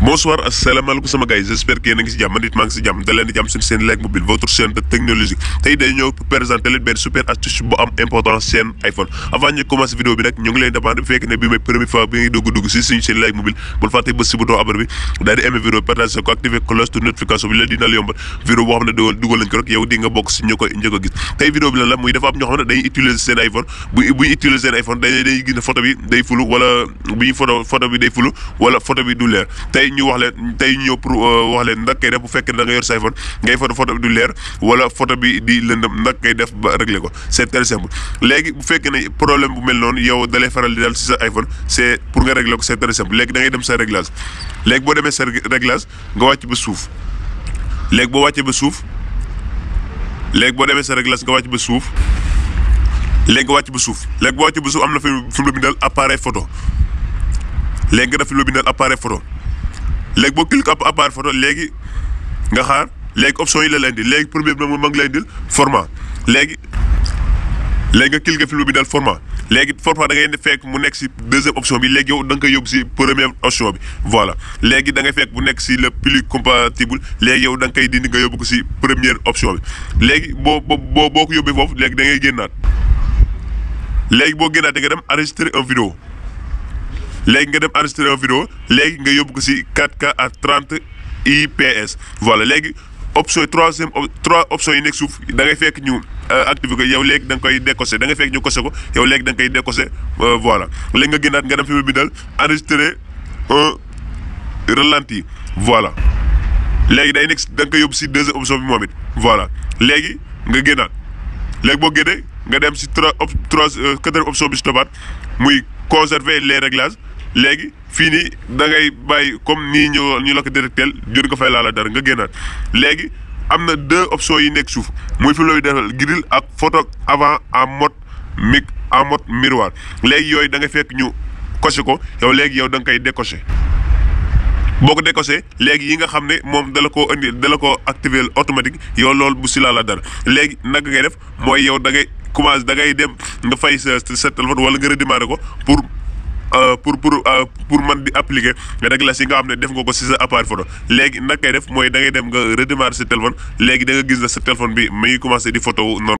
Bonsoir, asalaamaaleykum sama gars yi j'espère que yéen a ngi si jàmm man it maa ngi si jàmm da leen di jàmm seen Like Mobile votre chaîne de technologie tey day ñëw présenter leen benn super astuce bu am importance seen iPhone avant ñu commencer vidéo bi nag ñu ngi leen demandé bu fekkee ne bi mooy première fois bi ngi dugg si suñu seen Like Mobile bul fàtte bës si bouton abonné bi daal di aimer vidéo partager ko activer cloche de notification bi la dina la yombal vidéo boo xam ne dugal nañ ko rek yow di nga bokk si ñu koy njëkk a gis tey vidéo bi lan la muy dafa am ñoo xam ne dañuy utiliser seen iPhone buñu utiliser seen iPhone day gis ne photo bi day fulu wala bu ñu photo bi day fulu wala photo bi du leer tey ñu wax leen tey ñu ñëw pour wax leen nag kay def bu fekkee da nga yor sa iPhone ngay photo bi du leer wala photo bi di lëndëm nag kay def ba régler ko c'est très simple léegi bu fekkee ne problème bu mel noonu yow dalay faral di dal si sa iPhone c'est pour nga régler ko c'est très simple léegi da ngay dem sa réglage léegi boo demee sa réglage nga wàcc ba suuf léegi boo wàccee ba suuf léegi boo demee sa réglage nga wàcc ba suuf léegi nga wàcc ba suuf léegi boo wàccee ba suuf am na fi mu la bindal appareil photo léegi nga def fi mu la bindal appareil photo léegi boo clique appareil photo léegi nga xaar léegi option yi la leen di léegi premier bi ma ngi lay indil format léegi nga clique fi lu bi dal format léegi format da ngay fekk mu nekk si deuxième option bi léegi yow da nga koy yóbbu si première option bi voilà léegi da ngay fekk bu nekk si le plus compatible léegi yow da nga koy dindi nga yóbbu ko si première option bi léegi boo ko yóbbee foofu léegi da ngay génnaat léegi boo génnaat da nga dem enregistrer un vidéo léegi nga dem enregistrer une vidéo léegi nga yóbbu ko si 4K à 30 IPS voilà léegi option trois options yi nekk suuf da ngay fekk ñu activer ko yow léegi da nga koy décoché da ngay fekk ñu coché ko yow léegi da nga koy décoché voilà léegi nga génnaat nga dem fi mu bindal enregistrer un ralenti voilà léegi day nekk da nga koy yóbbu si deuxième option bi moom it voilà léegi nga génnaat léegi boo génnee nga dem si quatrième option bi si toppaat muy conserver les réglages léegi fii nii da ngay bàyyi comme nii ñu la ko détectel jot ko fay laala dara nga génnaat léegi am na deux options yi nekk suuf muy fi looy defal grill ak photo avant en mode miroir léegi yooyu da nga fekk ñu coché ko yow léegi yow da nga koy décoché boo ko décoché léegi yi nga xam ne moom dala koo indi dala ko activer automatique yow loolu bu si laala dara léegi naka ngay def mooy yow da ngay commencé da ngay dem nga fay sa téléphone wala nga redémarrer ko pour man di appliquer réglage yi nga xam ne def nga ko si sa appareil photo léegi nag kay def mooy da ngay dem nga redémarrer sa téléphone léegi da nga gis na sa téléphone bi mi ngi commencé di photo noonu